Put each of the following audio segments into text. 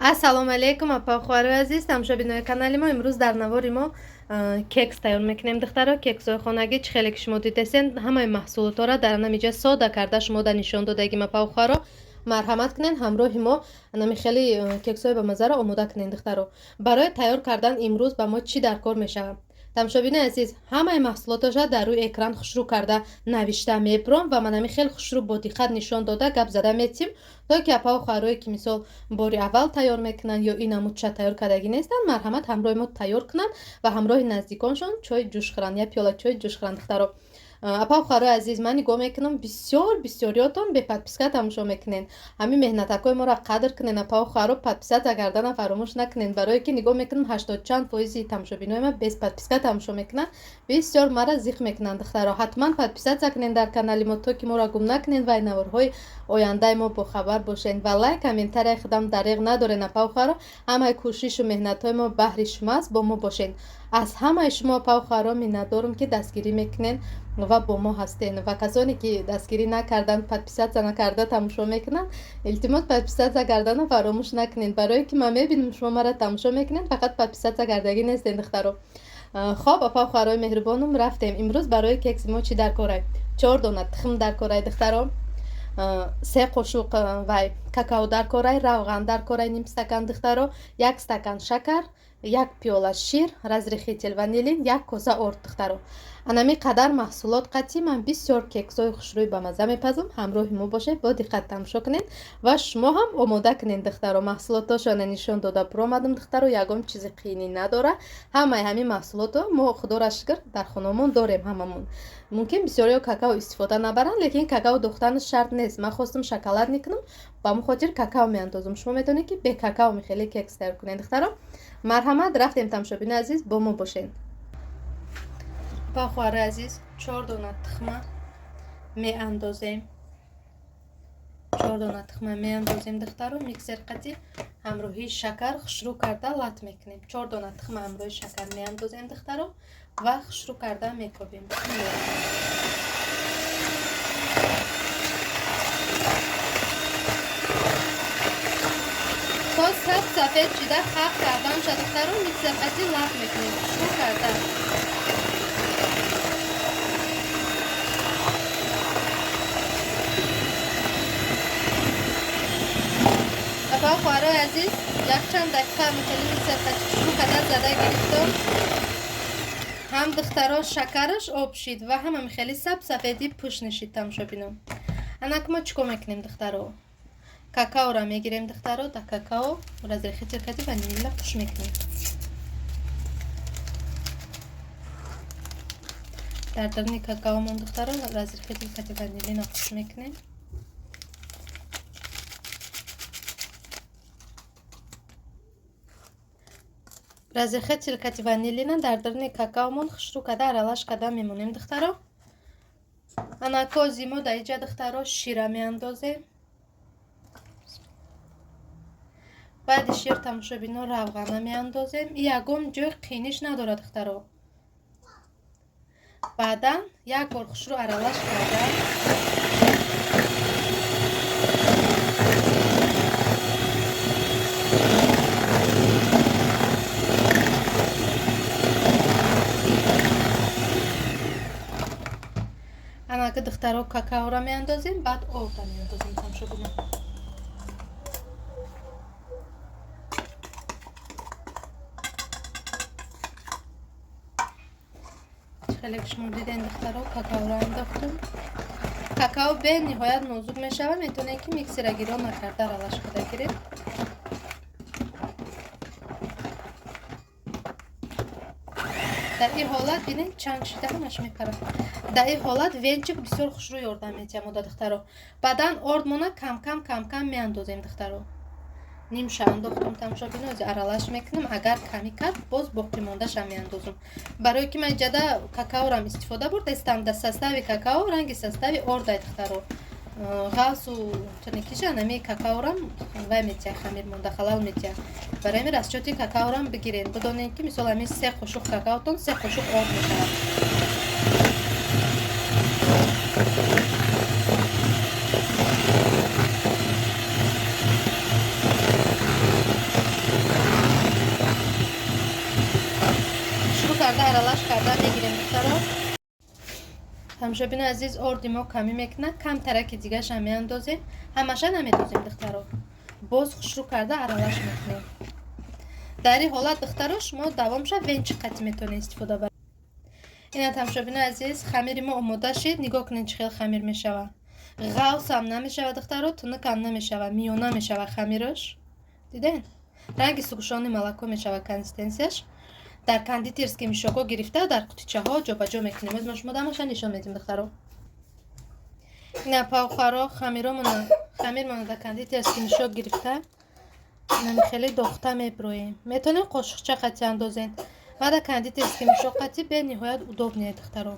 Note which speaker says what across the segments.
Speaker 1: Ассалому алайкум, апа, хоҳарои азиз, тамошобинои канали мо. Имрӯз дар навори мо кекс тайёр мекунем, духтаро. Кексҳои хонагӣ, чӣ хеле ки шумо дидесен, ҳамаи маҳсулотҳоро дар анамиҷа сода карда шумо да нишон додагим, апа, хоҳаро. Марҳамат кунен, ҳамроҳи мо анами хеле кексҳои бамазаро омода кунен, духтаро. Барои тайёр кардан имрӯз ба мо чӣ дар кор мешавад? Тамошобинои азиз, ҳамаи маҳсулоташа дар рӯи экран хушрӯ карда навишта мебурам ва манами хеле хушрӯ бо диққат нишон дода гап зада метим, то ки апаву хоҳарое ки мисол бори аввал тайёр мекунанд ё ин намудча тайёр кардагӣ нестанд, марҳамат, ҳамроҳи мо тайёр кунанд ва ҳамроҳи наздиконшон чой ҷӯш хӯранд, як пиёла чой ҷӯш хӯранд, духтаро. Апа, хоҳарои азиз, ман нигоҳ мекунам, бисёр бисёриётон бе подписка тамошо мекунен. Ҳамин меҳнатакҳои моро қадр кунен, апа, хоҳаро, подписаться кардана фаромӯш накунен, барое ки нигоҳ мекунам, 80 чанд фоизи тамошобинои ман без подписка тамошо мекунанд. Бисёр мара зиқ мекунанд, духтаро. Ҳатман подписаться кунен дар канали мо, то ки моро гум накунен ва наворҳои ояндаи мо бохабар бошен ва лайк, комментария худам дареғ надорен, апа, хоҳаро. Ҳамаи кӯшишу меҳнатҳои мо баҳри шумоаст, бо мо бошен. Аз ҳамаи шумо, апа, хоҳаро, миннатдорум, ки дастгирӣ мекунен ва бо мо ҳастен. Ва касоне ки дастгирӣ накарданд, подписаться накарда тамошо мекунанд, илтимос, подписаться кардана фаромӯш накунед, барое ки ман мебинам, шумо мара тамошо мекунед, фақат подписаться кардагӣ нестен, духтаро. Хоб, апа, хоҳарои меҳрубонум, рафтем. Имрӯз барои кекси мо чӣ дар корай? Чор дона тухм дар корай, духтаро, се қошуқ вай какао дар корай, равған дар корай, ним стакан, духтаро, як стакан шакар, як пиёла шир, разрыхлитель ванилин, як коса орд, духтаро. Анами қадар маҳсулот қатъи ман бисёр кексҳои хушрӯи бамаза мепазам. Ҳамроҳи мо бошед, бо диққат тамошо кунед ва шумо ҳам омода кунед, духтаро. Маҳсулотошона нишон дода буромадам, духтаро, ягон чизи қиинӣ надора. Ҳамаи ҳамин маҳсулото мо, худоро шукр, дар хонамон дорем ҳамамон. Мумкин бисёриҳо какао истифода набаранд, лекин какао духтанаш шарт нест. Ман хостам шоколад мекунам, ба ҳамон хотир какао меандозам. Шумо метавонед, ки бе какао мехеле кекс тайёр кунед, духтаро. Марҳамат, рафтем, тамошобини азиз, бо мо бошед. Ба хоҳари азиз, чор дона тухма меандозем, чор дона тухма меандозем, духтаро. Миксер қатӣ ҳамроҳии шакар хушрӯ карда лат мекунем. Чор дона тухма ҳамроҳи шакар меандозем, духтаро, ва хушрӯ карда мекобем. То саб сафед шида хақ кардан ша, духтаро, миксер қатӣ лат мекунем хушрӯ карда. Апа, хоҳарои азиз, якчанд дақиқа михели миксер қатӣ хушрӯ карда зада гирифтом. Ҳам, духтаро, шакараш об шид ва ҳама михели саб сафедӣ пӯш нишид, тамошобинон. Анак мо чӣ кор мекунем, духтаро? Какаоро мегирем, духтаро, да какао разрыхлитель кардем, ванилина қуш мекунем. Дар даруни какаомон, духтаро, разрыхлитель кардем, ванилина қуш мекунем. Разрыхлитель кати ванилина дар даруни какаомон хушрӯ карда аралаш карда мемонем, духтаро. Анакози мо дар иҷа, духтаро, шира меандозем. Баъди шир, тамошобино, равғана меандозем. Ягон ҷой қиниш надорад, духтаро. Баъдан як бор хушрӯ аралаш карда анака, духтаро, какаоро меандозем, баъд орда меандозем, тамошобино. Хеле ки шумо диден, духтаро, какаоро андохтум. Какао бениҳоят нозук мешавад, метавонед, ки миксера гирон накарда аралаш карда гиред. Дар ин ҳолат, бинед, чанг шида ҳамаш мепарад. Дар ин ҳолат венчик бисёр хушрӯ ёрдам метиҳад мода, духтаро. Баъдан ордмона камкам камкам меандозем, духтаро. Нимша андохтум, тамошобино, ози аралаш мекунам. Агар камӣ кард, боз боқимондаша меандозум, барое ки ман ҷада какаорам истифода бурдастам. Дар состави какао ранги состави ордай, духтаро, ғавсу чанекиша нами какаорам вай метиҳа, хамир монда халал метиҳа. Барои ҳамин расчёти какаорам бигирен, бидонед, ки мисол ҳамин се қошуқ какаотон се қошуқ орд мешавад. Аралаш карда мегирем, духтаро. Тамошобинои азиз, орди мо камӣ мекунад, камтараки дигаша меандозем, ҳамаша намедозем, духтаро. Боз хушрӯ карда аралаш мекунем. Дар ин ҳолат, духтаро, шумо давомша венчик қатӣ метавонед истифода баред. Ина, тамошобинои азиз, хамири мо омода шид. Нигоҳ кунед, чӣ хел хамир мешавад. Ғавсам намешавад, духтаро, тунукам намешавад, миёна мешавад хамираш. Диден, ранги сгущённый молоко мешавад консистенсияш. Дар кондитерский мешокҳо гирифта, дар қутичаҳо ҷобаҷо мекунем. Оз ма шумо дамаша нишон медиҳем, духтаро. Ина, павхаро, хамирмона дар кондитерский мешок гирифта, инами хеле дохта меброем. Метавонем қошуқча қатӣ андозем, ва дар кондитерский мешок қатӣ бениҳоят удобнее, духтаро.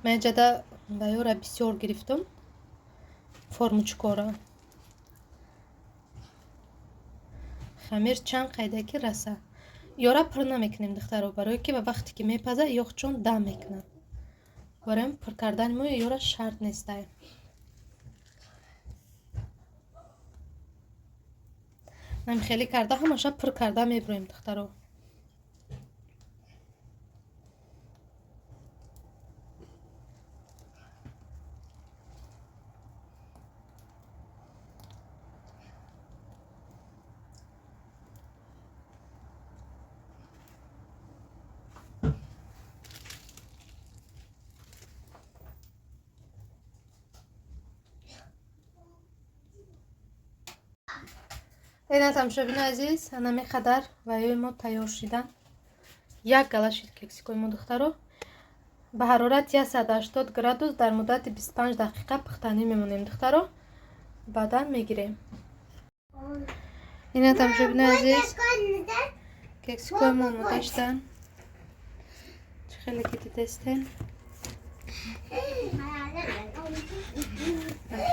Speaker 1: Ман инҷада ваёра бисёр гирифтум, формучкора. Хамир чанд қайда ки раса, ёра пур намекунем, духтаро, барое ки ба вақте ки мепаза, ёхчон дам мекунад. Барои пур кардани мо ёра шарт нестай. Нам хеле карда, ҳамаша пур карда меброем, духтаро. Ина, тамошобинои азиз, анами қадар ваёи мо тайёр шидан. Як гала шид кексикои мо, духтаро. Ба ҳарорати 180 градус дар муддати 25 дақиқа пухтанӣ мемонем, духтаро, баъдан мегирем. Ина, тамошобинои азиз, кексикои мо омода шидан. Чӣ хеле ки дидестен,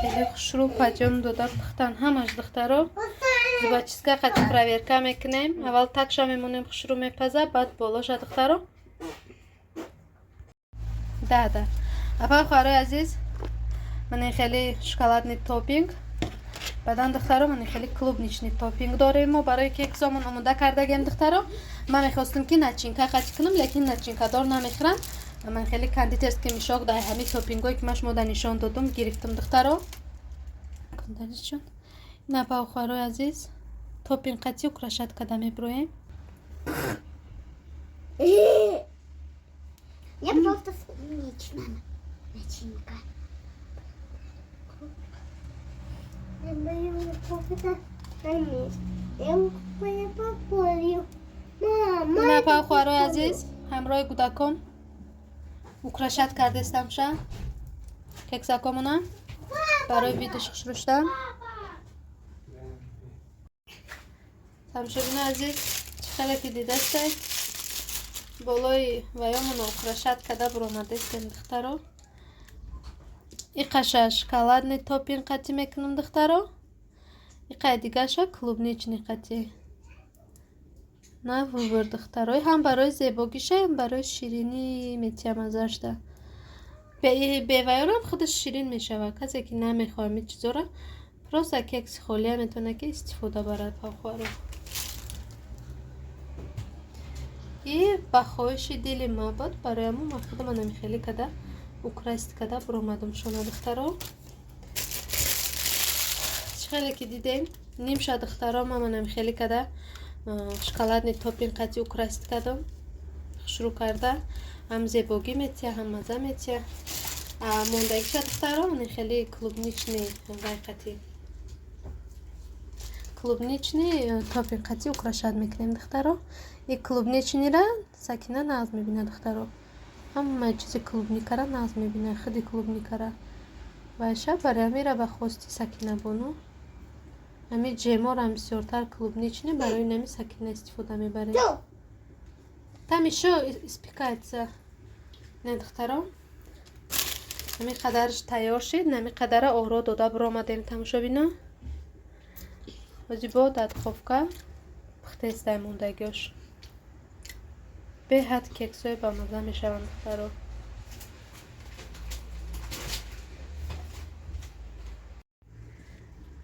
Speaker 1: хеле хушрӯ паҷом дода пухтан ҳамаш, духтаро. Зубочистка қати проверка мекунем. Аввал такша мемонем, хушрӯ мепаза, баъд болоша, духтаро. Да, апа, хоҳарои азиз, ман хеле шоколадный топпинг. Баъдан, духтаро, ман хеле клубничный топпинг дорем. Мо барои кексомон омода кардагем, духтаро. Ман мехостам, ки начинка қати кунам, лекин начинкадор намехӯрам. Ман хеле кондитерский мешок дар ҳамин топпингое, ки ман шумо нишон додум, гирифтам, духтаро. На, хоҳарои азиз, топпинг қати украшать карда меброем.
Speaker 2: Я просто с клубничная начинка. Я даю кофе на месте. Я попробую. Мама.
Speaker 1: На, хоҳарои азиз, ҳамроҳи кӯдакон украшать кардестамша кексакомона барои видаш хушрӯ шудан. Тамошобинои азиз, чӣ хеле ки дидасте, болои ваёмона украшать карда буромадестем, духтаро. Иқаша шоколадный топпинг қатӣ мекунам, духтаро, иқаи дигаша клубничный қатӣ. На выбор, духтаро, ҳам барои зебогиша, ҳам барои ширинӣ метиҳам. Азашда беваёрам худаш ширин мешавад. Касе ки намехоҳам ин чизора, просто кекси холия метавонад ки истифода барад, хоҳаро. И ба хоҳиши дили ма буд, барои ҳамон ман худам анами хеле када украсить када буромадам шона, духтаро. Чӣ хеле ки дидем, нимша, духтаро, ман анами хеле када шоколадный топпинг қати украсить кардам, хушрӯ карда, ҳам зебогӣ метиҳа, ҳам маза метиҳа. Мондагиша, духтаро, ани хеле клубничный вай қати, клубничный топпинг қати украшать мекунем, духтаро. И клубничныйра Сакина нағз мебинад, духтаро. Ҳама чизи клубникара нағз мебинад, худи клубникара вайша. Барои ҳамира ба хости Сакина бону ҳами ҷеморам бисёртар клубничный, барои нами Сакина истифода мебарем. Там ещё испекается. Не, духтаро, ҳамин қадарш тайёр шид. Нами қадара оро дода биромадем, тамошобино. Ҳози бо дар духовка пухтестай мондагиёш. Беҳад кексҳои бамаза мешаванд, духтаро.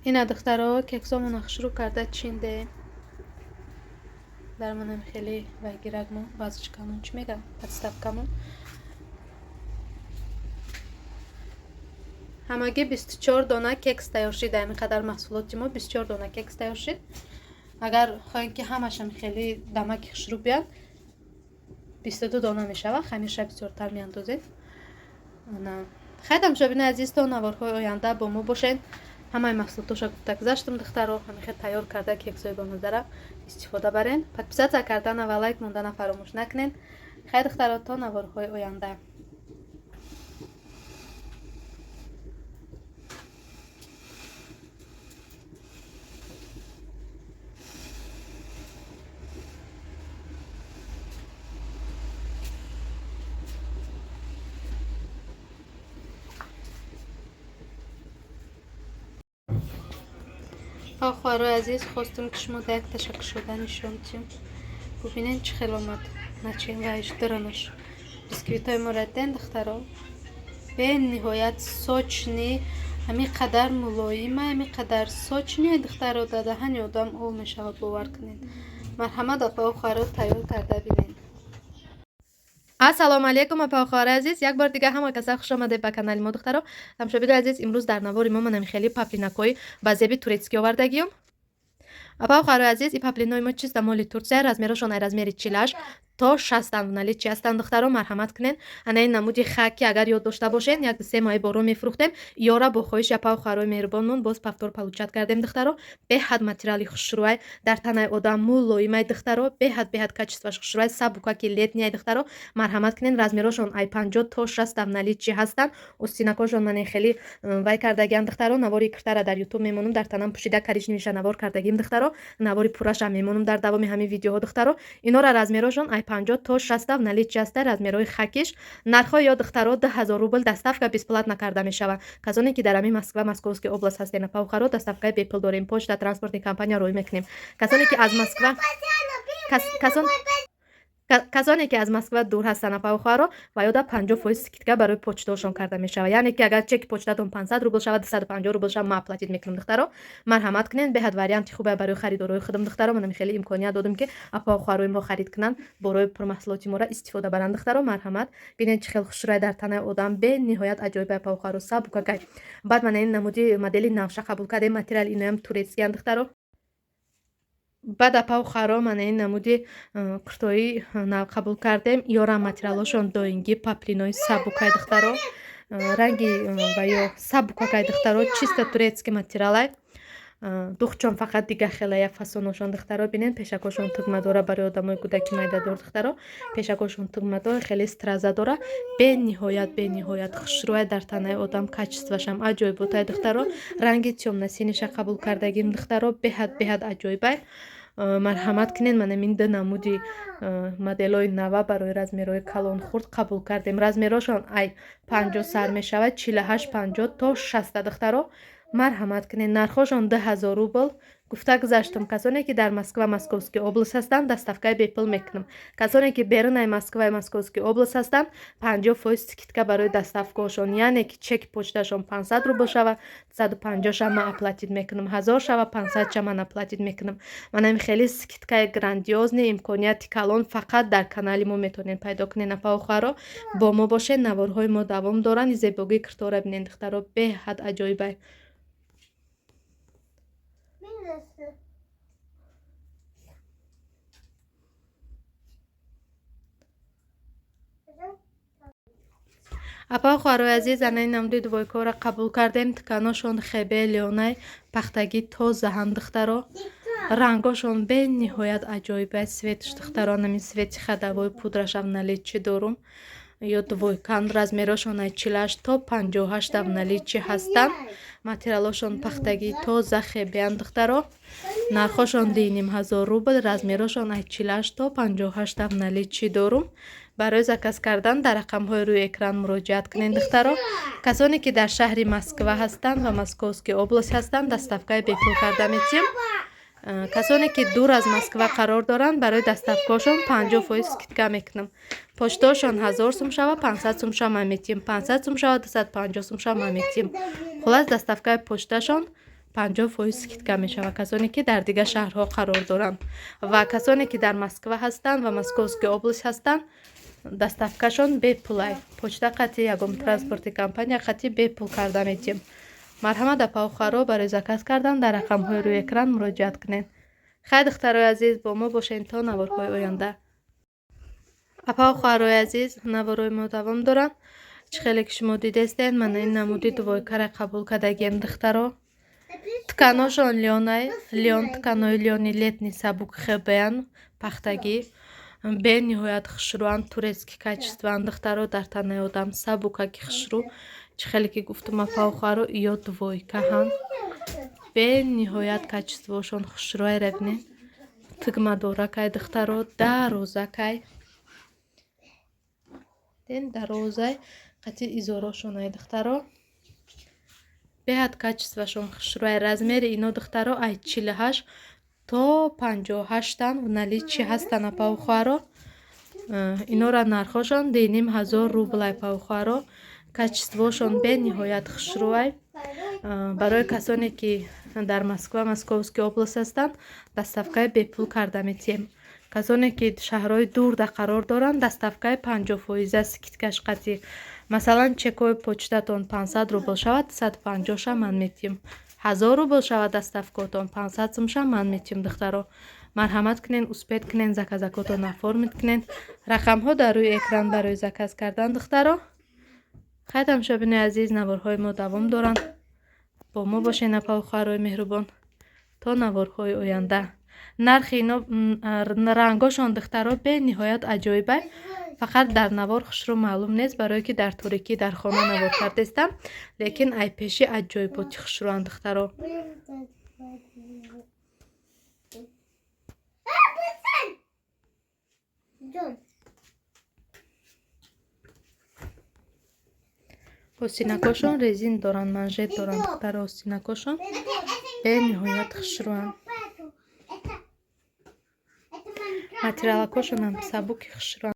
Speaker 1: Ина, духтаро, кексомона хушрӯ карда чиндем. Дар манам хеле вайгиракмон, вазочкамон, чӣ мегам, подставкамон. Ҳамагӣ 24 дона кекс тайёр шид. Ҳамин қадар маҳсулоти мо 24 дона кекс тайёр шид. Агар хоҳем, ки ҳамашам хеле дамаки хушрӯ биёяд, 22 дона мешавад. Хамирша бисёртар меандозед. Хай, тамошобинои азиз, то наворҳои оянда бо мо бошед. Ҳамаи маҳсулотоша гуфта гузаштам, духтаро. Ҳамихел тайёр карда кексҳои бомаззара истифода барен. Подписаться кардана ва лайк мондана фаромӯш накунед. Хай, духтаро, то наворҳои оянда. Хоҳарои азиз, хостум, ки шумо да як ташаккушода нишон диҳем. Бубинед, чӣ хел омад начинкааш, дарунаш бисквитҳои моро диден, духтаро. Бениҳоят сочный, ҳамин қадар мулоима, ҳамин қадар сочный, духтаро, дар даҳани одам об мешавад, бовар кунед. Марҳамат, апао, хоҳаро, тайёр карда бинед. Ассалому алайкум, апао, хоҳарои азиз, як бор дига ҳама каса хуш омадед ба канали мо, духтаро. Тамошобинои азиз, имрӯз дар навори мо манами хеле паплинакҳои ба зеби турецкӣ овардагиём. Апао, хоҳарои азиз, и паплинои мо чиста моли Турция, размерошон ай размери 48 то 60 в наличии ҳастанд, духтаро, марҳамат кунед. Ана ин намуди хаки, агар ёд дошта бошед, як се моҳи боро мефурӯхтем. Ёра бо хоҳиши апао, хоҳарои меҳрубонмон боз повтор получать кардем, духтаро. Беҳад материали хушрӯай, дар танаи одам мулоимай, духтаро, беҳад, беҳад качествоаш хушрӯай, сабукаки летний, духтаро, марҳамат кунед. Размерошон ай 50 то 60 в наличии ҳастанд. Остинакошон мане хеле вай кардагиам, духтаро. Навори киртара дар Ютуб мемонам, дар танам пӯшида коричневиша навор кардагим, духтаро. Навори пурраша мемонам дар давоми ҳамин видеоҳо, духтаро. Инора размерошон ай 50 то 60 в наличии ҳаста, размерҳои хакиш. Нархҳои ё, духтаро, 2000 рубл, доставка бесплатно карда мешавад. Касоне ки дар ҳамин Москва, Московский область ҳастен, апаухаро, доставкаи бепул дорем, почта, транспортный компания роҳӣ мекунем. Касоне ки аз Москва касон касоне ки аз Москва дур ҳастанд, апаухаро, ва ёда 50% скидка барои почтаошон карда мешавад. Яъне ки агар чеки почтатон 500 рубл шавад, 250 рубл шавад, ма оплатить мекунам, духтаро. Марҳамат кунед, беҳад варианти хубе барои харидорои худам, духтаро. Манам хеле имконият додам, ки апаухарои мо харид кунанд, борои пурмаҳсулоти моро истифода баранд, духтаро. Марҳамат, бинед, чӣ хел хушрӯй дар танаи одам, бениҳоят аҷоибе, апаухаро, сабукакай. Баъд мана ин намуди модели навша қабул кардем, материал иноям турецкиян, духтаро. Баъд, апаухаро, мана ин намуди куртои нав қабул кардем. Ёрам материалҳошон доингӣ, паплинои сабукай, духтаро, ранги ва ё сабукакай, духтаро, чисто турецкий материалай. Духчон фақат дига хелая фасоношон, духтаро. Бинед, пешакошон тугма дора, барои одамои кӯдаки майдадор, духтаро. Пешакошон тугма дора, хеле страза дора, бениҳоят, бениҳоят хушрӯай дар танаи одам, качествоашам аҷоиботай, духтаро. Ранги тёмно-синиша қабул кардагим, духтаро, беҳад, беҳад аҷоибай. Марҳамат кунед, манам ин ду намуди моделҳои нава барои размерҳои калон хурд қабул кардем. Размерҳошон ай 50 сар мешавад, 48, 50 то 60, духтаро, марҳамат кунед. Нархҳошон 2000 рубл гуфта гузаштам. Касоне ки дар Москва, Московский область ҳастанд, доставкаи бепул мекунам. Касоне ки берунаи Москваи Московский область ҳастанд, 50% скидка барои доставкаҳошон. Яъне ки чеки почташон 500 рубл шава, 150-ша ман оплатить мекунам, 1000 шава, 500-ша ман оплатить мекунам. Манами хеле скидкаи грандиозный, имконияти калон фақат дар канали мо метавонед пайдо кунед. Апаухаро, бо мо бошед, наворҳои мо давом доранд. Зебогии киртора бинед, духтаро, беҳад аҷоибай. Апа, хоҳарои азиз, анаи намуди двойкаро қабул кардем. Тканошон хебе лёнай, пахтагӣ тозаҳам, духтаро. Рангошон бениҳоят аҷоибай, цветш, духтаро, нами цвети ходовой пудрашам наличии дорум. Ё двойкан, размерошон ай 48 то 58 в наличии ҳастанд. Материалошон пахтагӣ тоза хебеян, духтаро. Нархошон 2500 рубл, размерошон ай 48 то 58 в наличии дорум. Барои заказ кардан дар рақамҳои рӯи экран муроҷиат кунед, духтаро. Касоне ки дар шаҳри Москва ҳастанд ва Московский область ҳастанд, доставкаи бепул карда метиҳем. Касоне ки дур аз Москва қарор доранд, барои доставкаҳошон 50% скидка мекунам. Почтаошон 1000 сум шава, 500 сум шава, ман метиҳем, 500 сум шава, 250 сум шава, ман метиҳем. Хуллас, доставкаи почташон 50% скидка мешавад, касоне ки дар дигар шаҳрҳо қарор доранд. Ва касоне ки дар Москва ҳастанд ва Московский область ҳастанд, доставкашон бепулай. Почта қати, ягон транспорти компания қати бепул карда метиҳем. Марҳамат, апаву хоҳаро, барои заказ кардан дар рақамҳои рӯи экран муроҷиат кунед. Хай, духтарои азиз, бо мо бошед то наворҳои оянда. Апаву хоҳарои азиз, наворҳои мо давом доранд. Чӣ хеле ки шумо дидестед, мана ин намуди двойкара қабул кардагием, духтаро. Тканошон лёнай, лён, тканои лёни летний, сабук хебеян, пахтагӣ, бениҳоят хушрӯанд, турецкий качествоанд, духтаро. Дар танаи одам сабукаки хушрӯ. Чӣ хеле ки гуфтум, апаву хоҳаро, ё двойкаҳанд, бениҳоят качествоашон хушрӯайра. Бинед, тугмадоракай, духтаро, дарозакай, ден дарозай, қати изорошонай, духтаро, беҳад качествоашон хушрӯай. Размери ино, духтаро, ай 48 то 58-тан в наличии ҳастанд, апаву хоҳаро. Инора нархошон 2500 рублай, апаву хоҳаро. Качествоашон бениҳоят хушрӯай. Барои касоне ки дар Москва, Московский область ҳастанд, доставкаи бепул карда метиҳем. Касоне ки шаҳрҳои дурда қарор доранд, доставкаи 50-фоиза скидкаш қатӣ. Масалан, чекои почтатон 500 рубл шавад, 150-ша ман метиҳем. 1000 рубл шавад доставкаотон, 500 сумша ман метиҳем. Духтаро, марҳамат кунен, успеть кунен, заказакотон оформить кунен. Рақамҳо дар рӯи экран барои заказ кардан, духтаро. Хай, тамошобинои азиз, наворҳои мо давом доранд. Бо мо бошед, апаву хоҳарои меҳрубон, то наворҳои оянда. Нархи ино, рангошон, духтаро, бениҳоят аҷоибай. Фақат дар навор хушрӯ маълум нест, барое ки дар торикӣ дар хона навор кардестам, лекин ай пеши аҷоиботи хушрӯанд, духтаро. Остинакошон резин доранд, манжет доранд, духтаро. Остинакошон бениҳоят хушрӯанд, материалакошонам сабуки хушрӯанд.